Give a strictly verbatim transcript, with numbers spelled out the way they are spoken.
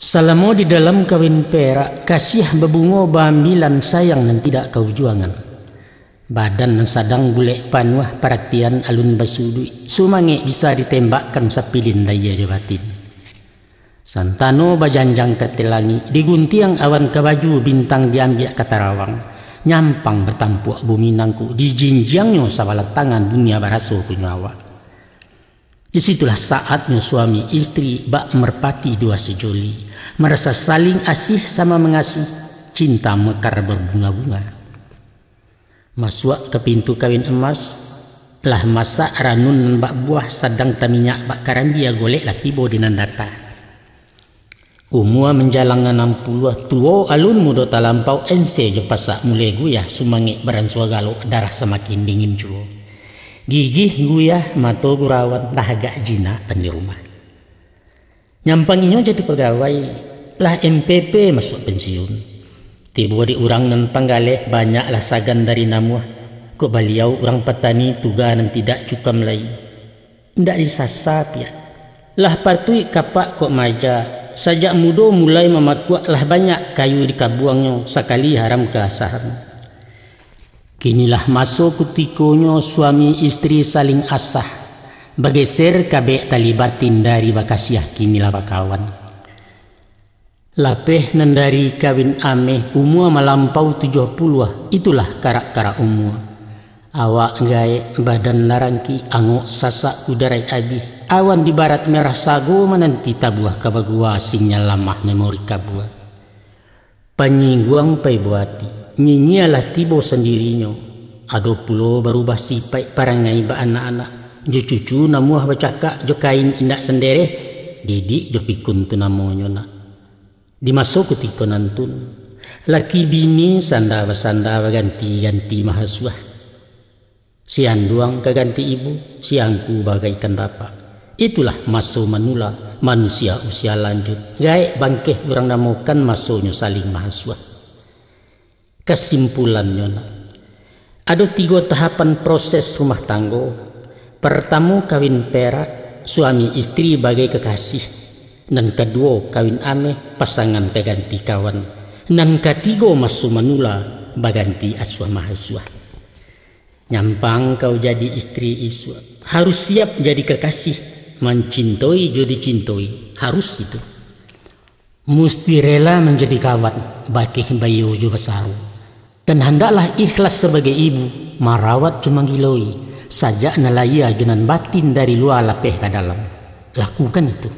Salamo di dalam kawin perak, kasiah babungo baambilan, sayang nan tidak kaujuangan. Badan nan sadang bulek panuah, paratian alun basuduik, sumangek bisa ditembakkan, sapilin lahia jo batin. Santano bajanjang ka langik, diguntiang awan ka baju, bintang diambiak ka tarawang, nyampang batampuak bumi nangku, dijinjiangnyo sabalah tangan, dunia baraso punyo awak. Di situlah saatnyo suami istri bak merpati duo sejoli, marasa saling asih sama mangasiah, cinta mekar berbunga-bunga. Masuak ka pintu kawin emas, lah masak ranun nan bak buah, sadang taminyak bak karambia, golek lah tibo di nan data. Umua manjalang anam puluah, tuo alun mudo talampau, ense jo pasak mulai guyah, sumangek baransua galok, darah samakin dingin juo. Gigih guyah, mato gurauan, lah agak jinak tan di rumah. Nyampang inyo jadi pagawai, lah M P P masuak pensiun. Tibo di urang nan panggaleh, banyaklah sagan dari namuah. Kok baliau urang patani, tuga nan tidak cukam lai. Indak disasa piak. Lah patuik kapak kok maja, sajak mudo mulai mamakuak, lah banyak kayu di kabuangnyo, sakali haram kaasahan. Kinilah maso kutikonyo suami istri saling asah, bageser kabek tali batin, dari bakasiah kinilah bakawan. Lapeh nan dari kawin ameh, umua malampau tujuah puluah, itulah karak-karak umua. Awak gaek, badan larangki, angok sasak, kudaraik abih. Awan di barat merah sago mananti, tabuah ka bagua, sinyal lamah, memori kabua. Panyingguang pai buati, nyinyia lah tibo sandirinyo. Ado pulo barubah sipaik, parangai baanak-anak. Jo cucu namuah bacakak, jo kain indak sandereh, didik jo pikun tu namonyo nak. Di maso kutiko nantun, laki bini sanda basanda, baganti-ganti mahasuah. Si anduang ka ganti ibu, si angku bagaikan bapak. Itulah maso manula, manusia usia lanjut, gaek bangkeh urang namokan, masonyo saling mahasuah. Kasimpulannyo nak, ado tigo tahapan proses rumah tanggo. Partamo kawin perak, suami istri bagai kakasih. Nan kaduo kawin ameh, pasangan ka ganti kawan. Nan katigo maso manula, baganti asuah mahasuah. Nyampang kau jadi istri isuak, harus siap jadi kakasih, mancintoi jo dicintoi, harus itu. Musti rela manjadi kawan, bakeh baiyo jo basaru. Dan handaklah ikhlas sabagai ibu, marawat jo manggiloi, sajak nan lahia jo nan batin, dari lua lapeh ka dalam. Lakukan itu.